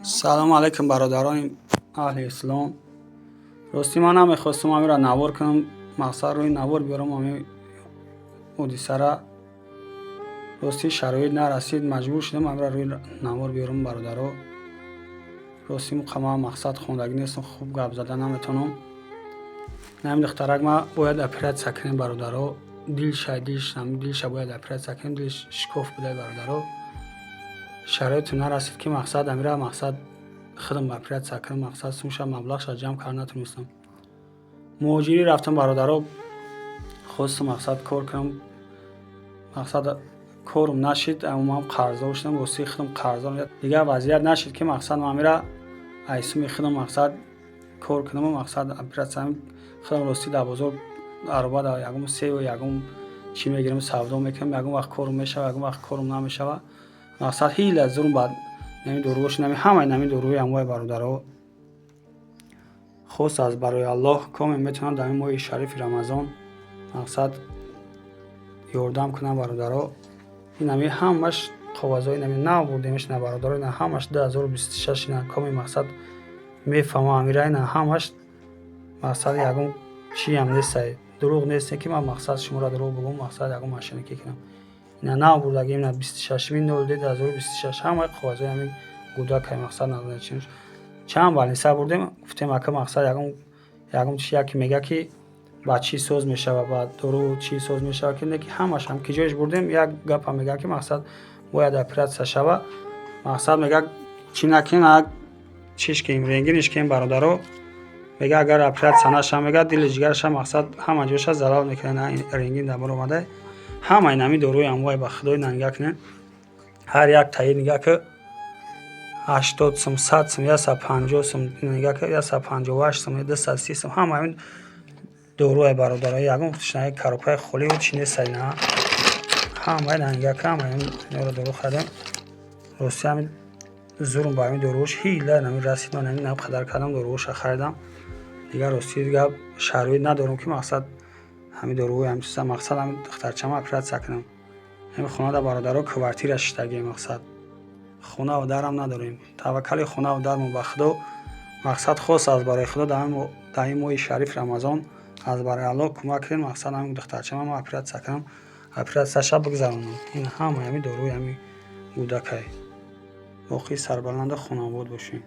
Салому алайкум, бародарони аҳли ислом. Ростӣ, ман намехостам амира навор кунам, мақсад, рӯи навор биёрам ами ҳодисара. Ростӣ, шароит нарасид, маҷбур шудам амира рӯи навор биёрам. Бародаро, ростӣ, муқаммал, мақсад, хондагӣ нестам, хуб гап зада наметавонам. Ҳамин духтарак ма бояд оператсия кунем, бародаро. Дилша, дилша бояд оператсия кунем, дилш шикоф будай. Бародаро, шароиту нарасид, ки мақсад, амира, мақсад, худам оператсия кунам. Мақсад, сумша, маблағша ҷамъ карда натонистам. Муҳоҷирӣ рафтам, бародаро, хостам, мақсад, кор кунам, мақсад, корум нашид, ман қарздор шудам. Ростӣ, худам қарздор, дигар вазъият нашид, ки, мақсад, ман амира аз суми худам, мақсад, кор кунаму, мақсад, оператсия худам. Ростӣ, дар бозор ароба ягон севу ягон чӣ мегирам, савдо мекунам. Ягон вақт корум мешава, ягон вақт корум намешава. Мақсад, ҳила зурм ба нами доруҳош, нами ҳамаи нами доруҳои амвои. Бародаро, хос аз барои Аллоҳ коме метавонам дар ин моҳи шарифи Рамазон, мақсад, ёрдам кунам. Бародаро, ин ами ҳамаш коғазҳои нами нав бурдемиш на, бародаро, ина ҳамаш 2026 ина. Коми, мақсад, мефаҳмам амира, ина ҳамаш, мақсад, ягон чиам нестай, дурӯғ несте, ки ман, мақсад, шуморо дурӯғ бигӯм, мақсад, ягон мошенникӣ кунам. Ина нав бурдагим, ина 26-ми 02-2026, ҳамаи коғазҳои ҳамин гудакай. Мақсад, назначен чанд больница бурдем, гуфтем, ака, мақсад, ягон чи яке мега, ки ба чӣ соз мешава, ба дору чӣ соз мешава, ки не, ки ҳамаш ҳам ки ҷоеш бурдем, як гапа мега, ки, мақсад, бояд оператсия шава. Мақсад, мега, чӣ накунем, чиш кунем, рентгениш кунем. Бародаро, мега, агар оператсия нашава, мега, дили ҷигараша, мақсад, ҳама ҷоша залал мекунад. Рентген дар бор омада, ҳамаи нами доруи амвои. Ба худои, нигаҳ кунем, ҳар як таи нигаҳ ки 80 сум, 100 сум, 150 сум, нигаҳ ки 158 сум, 230 сум, ҳама ҳамин доруи, бародаро. Ягон коробкаи холию чӣ нестай на, ҳамаи нигаҳ ки ҳамаи инро дору харидем. Рости, ҳамин зурм ба ҳамин доруҳош ҳила нами расид. Ман ҳамин қадар кардам, доруҳоша харидам. Дигар, рости гап, шароит надорам, ки, мақсад, ҳамин доруҳои ҳамин чиза, мақсад, ҳамин духтарчама оператсия кунам. Ҳамин хонада, бародаро, квартира шиштагием, мақсад, хонаву дарам надорем. Таваккали хонаву дармон ба Худо. Мақсад, хос аз барои Худо дар ин моҳи шариф Рамазон аз барои Аллоҳ кӯмак кунед. Мақсад, ҳамин духтарчама ман оператсия кунам, оператсияша бигзаронам. Ин ҳамаи ҳамин доруи ҳамин гудакай. Боқӣ сарбаланду хонобод бошем.